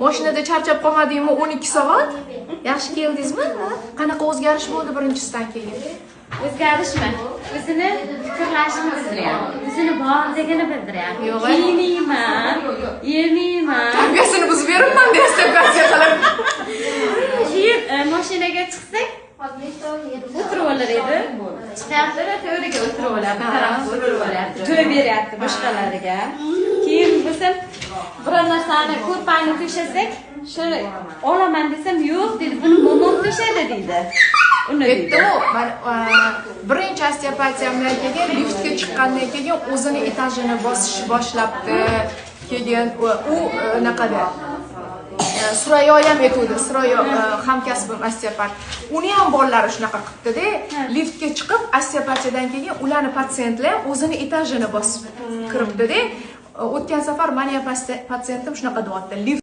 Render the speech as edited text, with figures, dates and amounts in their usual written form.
Mashinada charchab qolmadingmi 12 soat? Yaxshi keldingizmi? Ha? Qanaqa o'zgarish bo'ldi birinchisidan keyin? O'zgarishmi? O'zini fikrlashini bildiryapti. O'zini borligini bildiryapti. Yo'q, a? Kiymayman, yemayman. Tarbiyasini buzib beribman deyapsiz, qilib. Keyin mashinaga chiqsak, o'tirib olar edi. Chiqyapti-da, to'riga o'tirib olyapti, tarafga o'tirib olyapti. To'y beryapti boshqalariga. Keyin bo'lsa, biror narsani, ko'rpani to'shasak, shuni olaman desam, "Yo'q", deydi, "Buni momom to'shadi", deydi. Uni deydi. Aytdimu, man birinchi osteopatiyamdan keyin liftga chiqqandan keyin o'zini etajini bosishni boshlabdi. Keyin u anaqada Surayyo ham aytuvdi, Surayyo hamkasbim osteopat. Uni ham bolalari shunaqa qilibdi-da, liftga chiqib osteopatiyadan keyin ularni patsientlar ham o'zini etajini bosib kiribdi-da. O'tgan safar mani ham patsientim shunaqa deyapti. Lift